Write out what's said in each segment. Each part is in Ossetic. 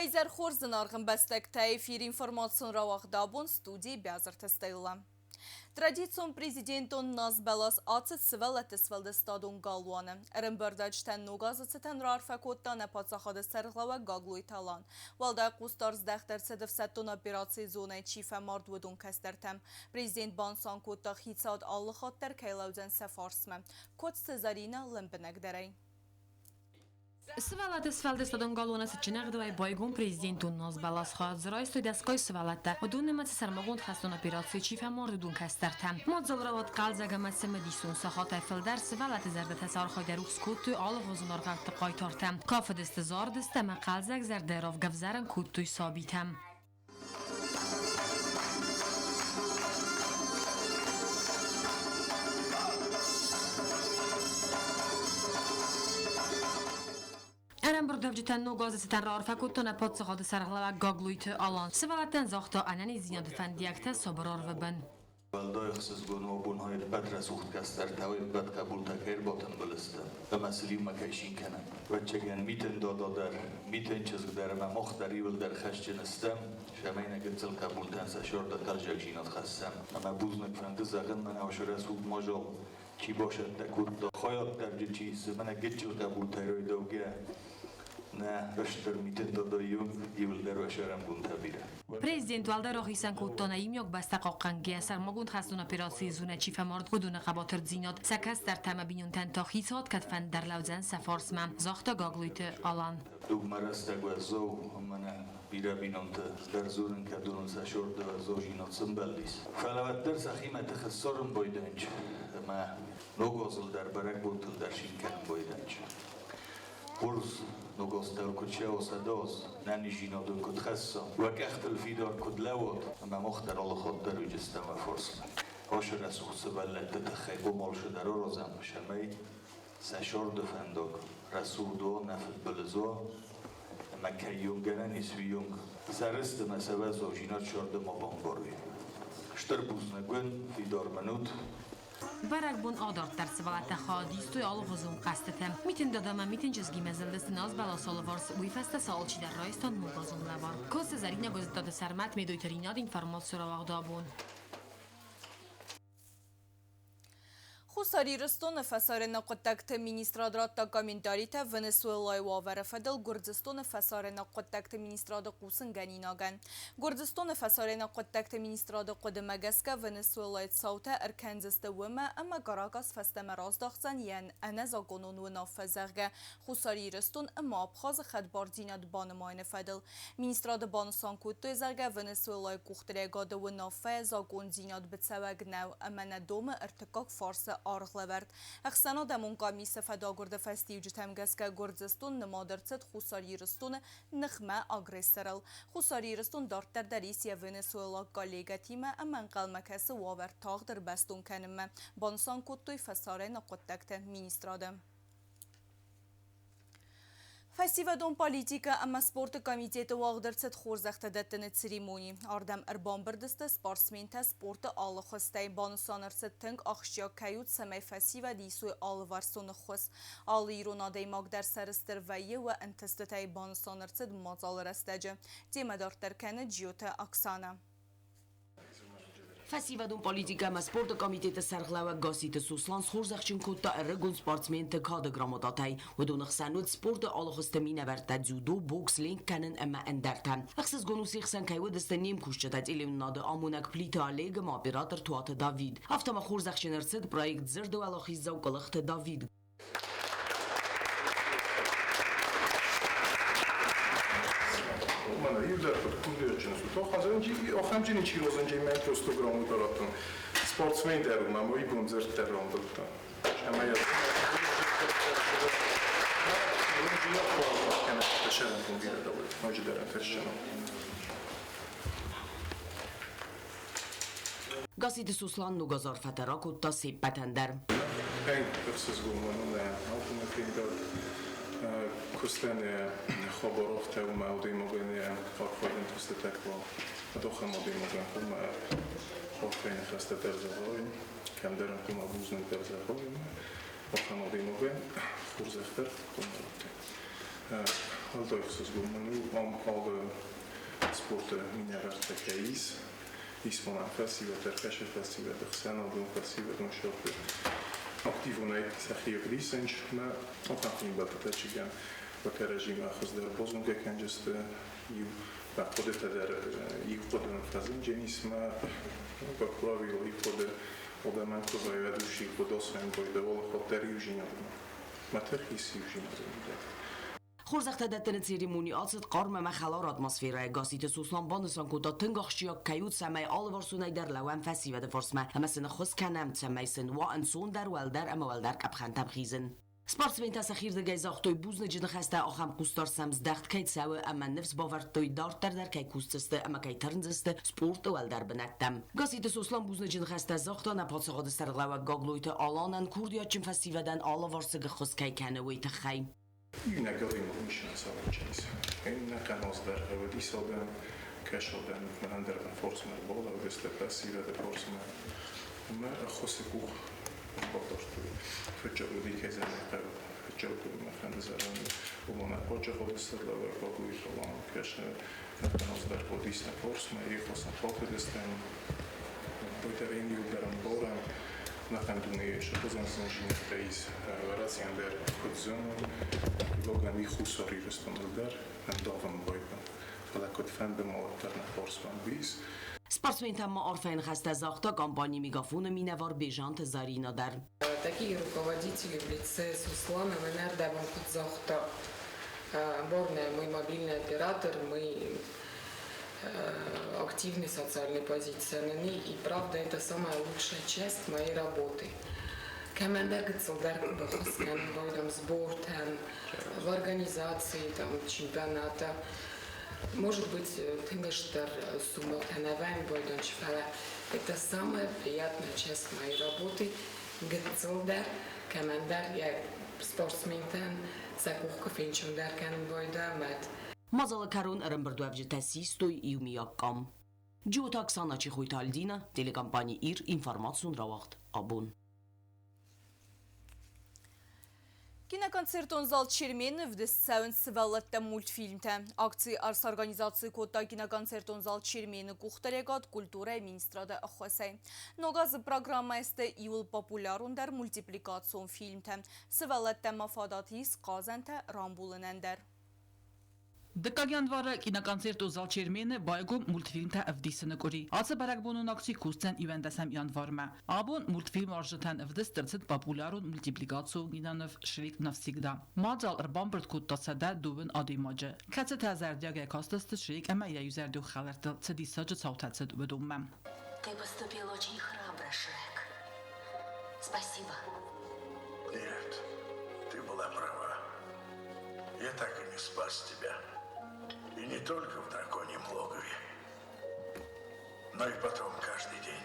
Уӕ изӕр хорз, зынаргъ ӕмбӕстӕгтӕ! Эфир информацион рауагъд абон, студийы Бязырты Стелла. Традицион президентон назбӕлас ацыд сывӕллӕтты сфӕлдыстадон галуаны. Ӕрӕмбырдӕджытӕ ног азы цытӕн раарфӕ кодта нӕ паддзахады сӕргълӕууӕг Гаглойты Алан. Уӕлдай хъусдард здӕхт ӕрцыд ӕфсӕддон операцийы зонӕйы чи фӕмард, уыдон кӕстӕртӕм. Президент банысан кодта, хицауад алы хатт дӕр кӕй лӕудзӕн сӕ фарсмӕ. Коцты Заринӕ лӕмбынӕгдӕрӕй. Сывӕллӕтты сфӕлдыстадон галуаны цытджын ӕгъдауӕй байгом президентон назбӕлас хӕдзы райстой дӕсгай сывӕллӕттӕ, уыдон нымӕцы сӕрмагонд хӕстон операцийы чи фӕмард, уыдон кӕстӕртӕ. Мадзал рауад хъӕлдзӕг ӕмӕ цымыдисон. Сахатӕй фылдӕр сывӕллӕтты зӕрдӕтӕ сӕ архайды рухс кодтой алыгъуызон аргъӕутты хъайтартӕ. Кафыдысты, зарыдысты ӕмӕ хъӕлдзӕг зӕрдӕйы равгӕвзӕрын кодтой сабитӕм. Ӕрӕмбырдуӕвджытӕн ног азы цытӕн раарфӕ кодта нӕ паддзахады сӕргълӕууӕг Гаглойты Алан. Сывӕллӕттӕн загъта ӕнӕниздзинады фӕндиӕгтӕ сабыр арвы бын. Уӕлдай ӕхсызгон у абон ӕппӕт рӕсугъд кӕстӕртӕ, ӕппӕт хъӕбултӕ кӕй ӕрбатымбыл сты ӕмӕ сыл иумӕ кӕй цин кӕнӕм. Ӕвӕццӕгӕн, Митын Дада дӕр, Митын чызг дӕр ӕмӕ мах дӕр иуылдӕр хӕсджын стӕм, цӕмӕй нӕ гыццыл хъӕбултӕн сӕ зӕрдӕ хъӕлдзӕгдзинад хӕссӕм. Ӕмӕ бузныг фӕнды зӕгъын мӕнӕ уыцы рӕсугъд мадзал чи бацӕттӕ кодта, хайаддарджы чи исы, мӕнӕ гыццыл хъӕбултӕй райдаугӕ нӕ стыр Митын Дада иуылдӕр уӕ сӕрӕнбонтӕ бирӕ. Президент уӕлдӕр рахицӕн кодта нӕ иумиаг бӕстӕ хъахъхъӕнгӕйӕ сӕрмагонд хӕстон операцийы зонӕ чи фӕмард, уыдоны хъӕбатырдзинад, сӕ кӕстӕртӕ ӕмӕ бинонтӕн та хицауад кӕдфӕнддӕр лӕудзӕн сӕ фарсмӕ, загъта Гаглойты Алан. Дугмӕ рӕстӕг уӕззау, ӕмӕ нӕ бирӕ бинонтӕ дӕр дзурын кӕд уыдон сӕ сорды уӕззаузинад сӕмбӕлдис. Фӕлӕ уӕддӕр сӕхимӕ тыхы ссарын байдайынц ӕмӕ ног азыл дӕр бӕрӕгбонтыл дӕр цин кӕнын байдайынц. Хорз ногазтӕ куыд цӕуа сӕдӕаз, нӕниздзинад уын куыд хӕсса, уӕ къӕхтыл фидар куыд лӕууат, ӕмӕ мах дӕр алы хатт дӕр уыдыстӕм уӕ фарсмӕ. Ацы рӕсугъд сывӕллӕтты тыххӕй хъомалсы дӕр аразӕм, цӕмӕй сӕ сӕрды фӕндаг рӕсугъд уа, нӕ фыдбылыз уа, ӕмӕ кӕй йонгӕнӕн ис, уый онг сӕ рыст ӕмӕ сӕ уӕззаудзинад сӕрды ма бамбарой. Стыр бузныг уын, фидар мын ут. Бӕрӕгбон адарддӕр сывӕллӕттӕ хайад истой алыгъуызон хъӕзтыты. Митын Дада ӕмӕ Митын чызгимӕ зылдысты назбӕласы алыварс, уый фӕстӕ сӕ алчидӕр райста ногазон лӕвар. Коцы Зӕринӕ Гуызыттаты Сӕрмӕт, Медойты Ринат, информацион рауагъды абон. Хуссар Ирыстоны фӕсарӕны хъуыддӕгты министрад радта комментаритӕ Венесуэлайы уавӕры фӕдыл Гуырдзыстоны фӕсарӕны хъуыддӕгты министрады хъусынгӕнинагӕн. Гуырдзыстоны фӕсарӕны хъуыддӕгты министрады хъуыдымӕ гӕсгӕ Венесуэлайы цаутӕ ӕркӕндзысты уымӕ, ӕмӕ Каракас фӕстӕмӕ раздахдзӕн йӕ ӕнӕзакъонон уынаффӕ, зӕгъгӕ, Хуссар Ирыстон ӕмӕ Абхазы хӕдбардзинад банымайыны фӕдыл. Министрады банысан кодтой, зӕгъгӕ, Венесуэлайы къухдариуӕгады уынаффӕйӕ закъондзинад быцӕуӕг нӕу ӕмӕ нӕ домы ӕртыккаг фарсы аргълӕвӕрд. Ӕхсӕнадӕмон къамисы фӕдагуырды фӕстиуджытӕм гӕсгӕ Гуырдзыстон нымад ӕрцыд Хуссар Ирыстоны ныхмӕ агрессорыл. Хуссар Ирыстон дарддӕр дӕр ис йӕ венесуэлаг коллегӕтимӕ ӕмӕ ӕнхъӕлмӕ кӕсы уавӕр тагъд ӕрбӕстон кӕнынмӕ, банысан кодтой фӕсарӕйнаг хъуыддӕгты министрады. Фӕсивӕдон политикӕ ӕмӕ спорты комитеты уагъд ӕрцыд хорзӕхтӕ дӕттыны церемони. Ардӕм ӕрбамбырд сты спортсментӕ спорты алы хуызтӕй. Банысан ӕрцыд, тынг ахсджиаг кӕй у, цӕмӕй фӕсивӕд исой алыварсон ӕххуыс. Алы ирон адӕймаг дӕр сӕрыстыр вӕййы уӕ ӕнтыстытӕй, банысан ӕрцыд мадзалы рӕстӕджы. Темӕ дарддӕр кӕны Джиоты Оксана. Фӕсивӕдон политикӕ ӕмӕ спорты комитеты сӕргълӕууӕг Гасситы Сослан схорзӕхджын кодта ӕрыгон спортсменты кады грамотатӕй. Уыдоны хсӕн уыд спорты алыхуызты минӕвӕрттӕ дзюдо, бокс, ленк кӕнын ӕмӕ ӕндӕртӕ. Ӕхсызгон у се хсӕн кӕй уыдысты не мкусджытӕ телеуынынады амонӕг Плиты Олег ӕмӕ оператор Туаты Давид. Афтӕ ма хорзӕхджын ӕрцыд проект «Дзырды уӕлахиздзау» Къуылыхты Давид. Спортсмен дӕр у, мӕ уый бон дзырд дӕр рамбылдта. Ӕмӕ йӕ Гасситы Сослан ног арфӕтӕ ракодта се ппӕтӕн дӕр. Уӕлдай ӕхсызгон мын у, ам алы спорты минӕвӕрттӕ кӕй ис. Ис ма нӕм фӕсивӕд дӕр, кӕсы фӕсивӕд, ӕхсӕнадон фӕсивӕдон сӕрты. Активонӕй сӕхи ӕвдисынц мӕ ахӕм фембӕлдтытӕ чызгӕн уӕ кӕрӕдзимӕ хуыздӕр базонгӕ кӕнджысты. Иу мӕ хъуыдытӕ дӕр иу хъуыды фӕзынджынис мӕ правило иу хъуыды адӕмӕн куы вӕййы иу хъуыды осӕнгой дӕуыл дӕр иузинадмӕ. Мӕ тых ис иузинады мидӕг. Хорзӕхтӕ дӕттыны церемони ацыд хъарм ӕмӕ хӕлар атмосферӕйы. Гасситы Сослан банысан кодта, тынг ахсджиаг кӕй у, цӕмӕй алыварсонӕй дӕр лӕууӕм фӕсивӕды фарсмӕ ӕмӕ сын ӕххуыс кӕнӕм, цӕмӕй сын уа ӕнцондӕр, уӕлдӕр ӕмӕ уӕлдӕр къӕпхӕнтӕм хизын. Спортсментӕ сӕхирдыгӕй загътой бузныджы ныхӕстӕ, ахӕм хъусдард сӕм здӕхт кӕй цӕуы ӕмӕ ныфс бавӕрдтой, дарддӕр дӕр кӕй кусдзысты ӕмӕ кӕй тырндзысты спорты уӕлдӕр бынӕттӕм. Гасситы Сослан бузныджы ныхӕстӕ загъта нӕ паддзахады сӕргълӕууӕг Гаглойты Аланӕн, курдиатджын фӕсивӕдӕн алыварсыг ӕххуыс кӕй кӕны, уый тыххӕй. Иунӕг адӕймаг ницы цӕвӕджынис. Иннӕ аз дӕр уыдис адӕм, кӕс адӕм, мӕнӕн дӕр мӕ фарсмӕ ӕрбалӕудысты, фӕсивӕды фарсмӕ. Ӕмӕ ӕххуысы къух бадардтой. Фыццаг уыди, кӕй зӕгъын хъӕуы, фыццаг мӕ фӕнды зӕгъын, уымӕн паддзахады сӕргълӕууӕг Гаглойты Алан кӕсы аз дӕр уыдис нӕ фарсмӕ, йе хъуыдыстӕм. Уый дӕр иуылдӕр ӕмбарӕм, нӕхъӕн дунейы сӕхуызӕн зындзинӕдтӕ ис Уӕрӕсейӕн дӕр куыд зоны, хъыгагӕн и Хуссар Ирыстоныл дӕр ӕндавын байдыдта. Фӕлӕ куыдфӕнды ма уӕддӕр нӕ фарсмӕ уыдис. Спортсментӕн ма арфӕйы ныхӕстӕ загъта компани «Мегафон»-ы минӕвар Бежанты Зарина дӕр. Такие руководители в лице Суслана Мэнардабан куыд загъта, борная, мы мобильный оператор, мы активной социальной позиции, и правда это самая лучшая часть моей работы. Кӕмӕндӕр гыццылдӕр баххуыс кӕнын байдам сбортӕн, в организации там, чемпионата. Может быть, тынг стыр суммӕтӕ нӕ вӕййы байдончы, фӕлӕ это самая приятная часть моей работы. Гыццылдӕр кӕмӕндӕр йӕ спортсментӕн сӕ къух куы фенчондӕр кӕнын байда, мӕт. Мадзалы кӕрон ӕрӕмбырдуӕвджытӕ систой иумиаг къам. Джиоты Оксана, Чехойты Альдина, телекомпани «Ир», информацион рауагъд «Абон». Киноконцертон зал Чермены ӕвдыст цӕуынц сывӕллӕттӕн мультфильмтӕ. Акци сорганизаци кодта киноконцертон зал Чермены къухдариуӕгад культурӕйы министрады ӕххуысӕй. Ног азы программӕйы сты иууыл популярондӕр мультипликацион фильмтӕ. Сывӕллӕттӕн ма фадат ис хъазӕнтӕ рамбулынӕн дӕр. Дыккаг январы киноконцертон зал Чермены байгом мультфильмтӕ ӕвдисыны къуыри. Ацы бӕрӕгбонон акци кусдзӕн 21 январмӕ. Абон мультфильм уарзджытӕн ӕвдыст ӕрцыд популярон мультипликацион киноныв «Шрек навсегда». Мадзал ӕрбамбырд кодта 102 адӕймаджы, кӕцытӕ зӕрдиагӕй кастысты Шрек ӕмӕ йӕ иузӕрдион хӕлӕрттыл цы диссаджы цаутӕ цыд, уыдонмӕ. Ты поступил очень храбро, Шрек. Спасибо. Нет, ты была права. Я так и не спас тебя. И не только в драконьем логове, но и потом каждый день.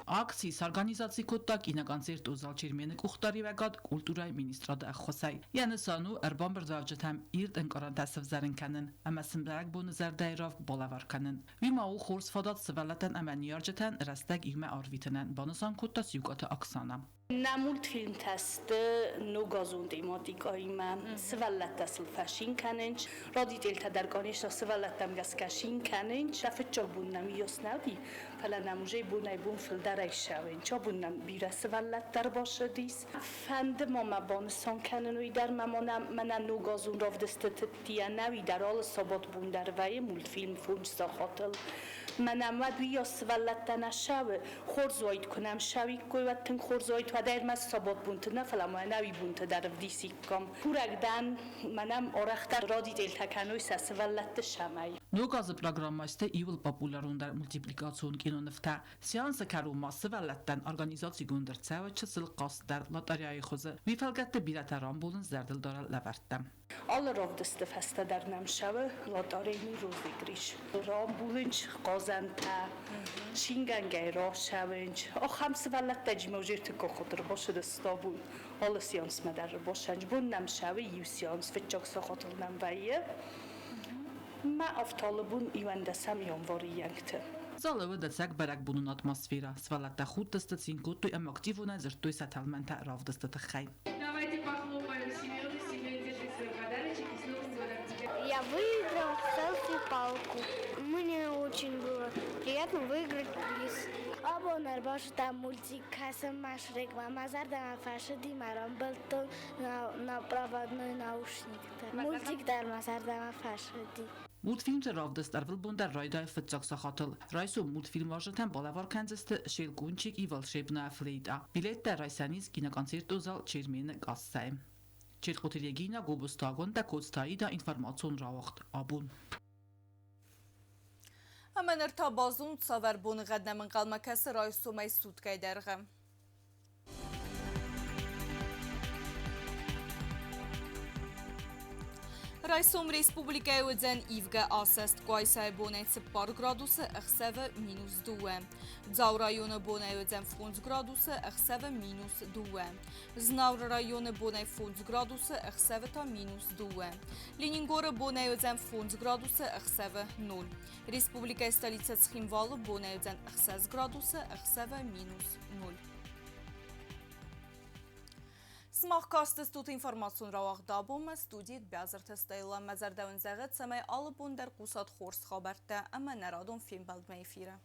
Акци сорганизаци кодта киноконцертон зал Чермены къухдариуӕгад культурӕйы министрады ӕххуысӕй. Йӕ нысан у ӕрбамбырдуӕвджытӕм ирд ӕнкъарӕнтӕ сӕвзӕрын кӕнын ӕмӕ сын бӕрӕгбоны зӕрдӕйы равг балӕвар кӕнын. Уый ма у хорз фадат сывӕллӕттӕн ӕмӕ ныййарджытӕн рӕстӕг иумӕ арвитынӕн, банысан кодта Сиукъаты Оксана. Нӕ мультфильмтӕ сты ногазон тематикӕимӕ, сывӕллӕттӕ сыл фӕцин кӕнынц, родительтӕ дӕр, конечно, сывӕллӕттӕм гӕсгӕ цин кӕнынц. Сӕ фыццаг бон нӕм уыйас нӕ уыди, фӕлӕ нӕм уже бонӕй-бон фылдӕрӕй ссӕуынц. Абон нӕм бирӕ сывӕллӕттӕ ӕрбацыдис. Фӕнды ма мӕ банысан кӕнын уый дӕр, мӕнӕ ногазон равдыстыты нӕуи дӕр алы сабатбон дӕр вӕййы мультфильм 5 сахатыл. Мӕнӕ уӕд уыйас сывӕллӕттӕ нӕ ссӕуы, хорз уаид, куы нӕм ссӕуиккой, уӕд тынг хорз уаид, уӕд ӕрмӕст сабатбонты нӕ, фӕлӕ ма ӕнӕуи бонты дӕр ӕвдисиккам. Курӕг дӕн, мӕнӕм арӕхдӕр родительтӕ кӕной сӕ сывӕллӕтты сӕмӕй. Ног азы программӕйы сты иууыл популярондӕр мультипликацион кинонывтӕ. Сеансы кӕрон ма сывӕллӕттӕн организацигонд ӕрцӕуы чысыл хъазт дӕр лотъерӕйы хуызы. Уый фӕлгӕтты бирӕтӕ рамбулынц зӕрдылдарӕн лӕвӕрттӕ. Алы равдысты фӕстӕ дӕр нӕм ссӕуы лотъерейы розыгрыш. Рамбулынц хъазӕнтӕ, цингӕнгӕй рацӕуынц. Ахӕм сывӕллӕттӕ джимӕ ӕртыккаг ӕрбацыдысты абон. Алы сеансмӕ дӕр ӕрбацӕуынц. Бон нӕм ссӕуы иу сеанс, фыццаг сахатыл нӕм вӕййы. Мӕ ӕфталы бон 11 январы йӕнгты. Залы уыд ӕцӕг бӕрӕгбонон атмосферӕ. Сывӕллӕттӕ худтысты, цин кодтой ӕмӕ активонӕй дзырдтой сӕ тӕлмӕнтӕ равдысты тыххӕй. Давайте похлопаем Семену. Семен, держи свой подарочек и с Новым годом. Я выиграл селфи-палку. Мне очень было приятно выиграть приз. Абон ӕрбасыдтӕн мультик кӕсынмӕ Шрекмӕ. Мӕ зӕрдӕмӕ фӕцыди, мӕ рамбылдтон на проводной наушниктӕ. Мультик дӕр мӕ зӕрдӕмӕ фӕцыди. Мультфильмты равдыст ӕрвылбон дӕр райдайы фыццаг сахатыл. Райсом мультфильмуарзджытӕн балӕвар кӕндзысты Щелкунчик и волшебная флейта. Билеттӕ райсӕн ис киноконцертон зал Чермен-ы кассӕйы. Четхъуты Регина, Гобозты Коцты Аида, информацион рауагъд абон. Ӕмӕ ныр та базон, цавӕр боныгъӕд нӕм ӕнхъӕлмӕ кӕсы райсомӕй суткӕйы дӕргъы. Райсом республикӕйы уыдзӕн ивгӕ асӕст Къуайсайы бонӕй 4 градусы, ӕхсӕвы минус 2. Дзауы районы бонӕй уыдзӕн 5 градусы, ӕхсӕвы минус 2. Знауыры районы бонӕй 5 градусы, ӕхсӕвы та минус 2. Ленингоры бонӕй уыдзӕн 5 градусы, ӕхсӕвы 0. Республикӕйы столицӕ Цхинвалы бонӕй уыдзӕн 6 градусы, ӕхсӕвы минус 0. Сымах кастыстут информацион рауагъд абонмӕ студийы Бязырты Стелла. Мӕ зӕрдӕ уын зӕгъы, цӕмӕй алы бон дӕр хъусат хорз хабӕрттӕ ӕмӕ нӕ радон фембӕлдмӕ эфиры.